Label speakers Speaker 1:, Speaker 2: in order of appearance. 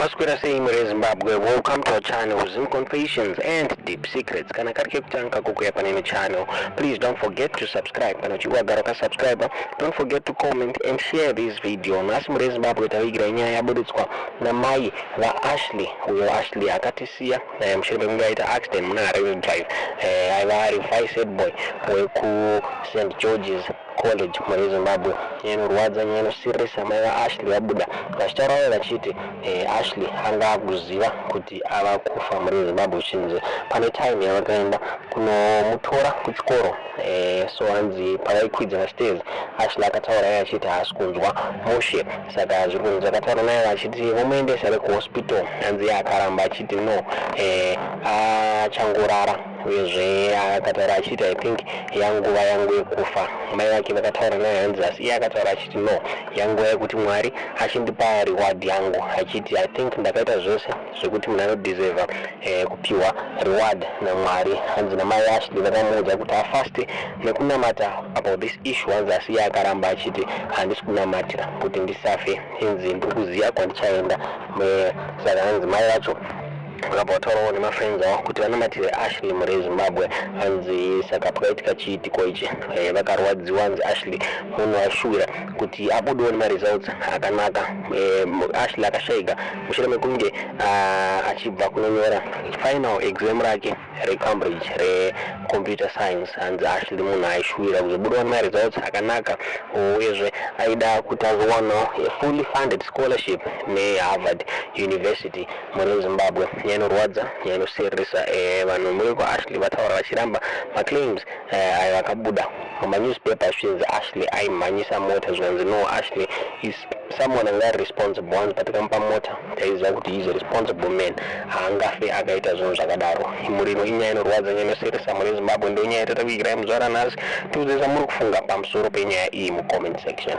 Speaker 1: Maswera sei mhuri yeZimbabwe? Welcome to our channel, Zim Confessions and Deep Secrets. Kana kari kekutanga kukuya paneno channel, please don't forget to subscribe. Kana uchinge wagara ukasubscribe, don't forget to comment and share this video. Nhasi mhuri yeZimbabwe tavigira nyaya yaburitswa namai vaAshley, uyo Ashley akatisiya mushure mekunge aita accident muna Harare Drive. Aiva ari vice head boy weku St George's College. Mhuri yeZimbabwe, nyaya inorwadza, nyaya inosiririsa. Mai vaAshley vabuda vachitaura vave vachiti Ashley anga akuziva kuti ava kufa. Mhuri yeZimbabwe, uchinzi pane time yavakaenda kunomutora kuchikoro, so hanzi pavaikwidza mastairs, Ashley akataura iye achiti haasi kunzwa mushe. Saka zviri kunzi vakataura naye vachiti vomuendesa rekuhospital, hanzi iye akaramba achiti no, achangorara. Uyezve akataura achiti, "I think yanguva yangu yekufa." Mai vake vakataura naye, hanzi asi iye akataura achiti no, yanguva yekuti Mwari achindipa reward yangu, achiti I think ndakaita zvese zvekuti munhu anodeserva kupiwa reward naMwari. Hanzi namai Ashley vakamuudza kuti afaste nekunamata about this issue, hanzi asi iye akaramba achiti handisi kunamatira kuti ndisafe, inzi ndiri kuziva kwandichaenda. Saka hanzi mai vacho vakabva vataurawo nemafriends avo kuti vanamatire Ashley. Mhuri yeZimbabwe, hanzi saka pakaitika chiitiko ichi, vakarwadziwa. Hanzi Ashley munhu aishuwira kuti abudewo nemaresults akanaka. Ashley akashayika mushure mekunge achibva kunonyora final exam rake reCambridge recomputer science. Hanzi Ashley munhu aishuwira kuzobudawo nemaresults akanaka, uyezve aida kuti azowanawo a fully funded scholarship neHarvard University. Mhuri yeZimbabwe, nyaya inorwadza, nyaya inosiririsa. Vanhu muri kuAshley vataura vachiramba maclaims ayo akabuda mumanewspaper zvichinzi Ashley aimhanyisa mota. Zvikanzi no, Ashley is someone anga ari responsible. Hanzi patikamupa mota taiziva kuti he is a responsible man, haangafe akaita zvinhu zvakadaro. Murino inyaya inorwadza, nyaya inosiririsa. Mhuri yeZimbabwe, ndo nyaya yatatakuigirai muzuva ranhasi. Tiudzei zvamuri kufunga pamusoro penyaya iyi mucomment section.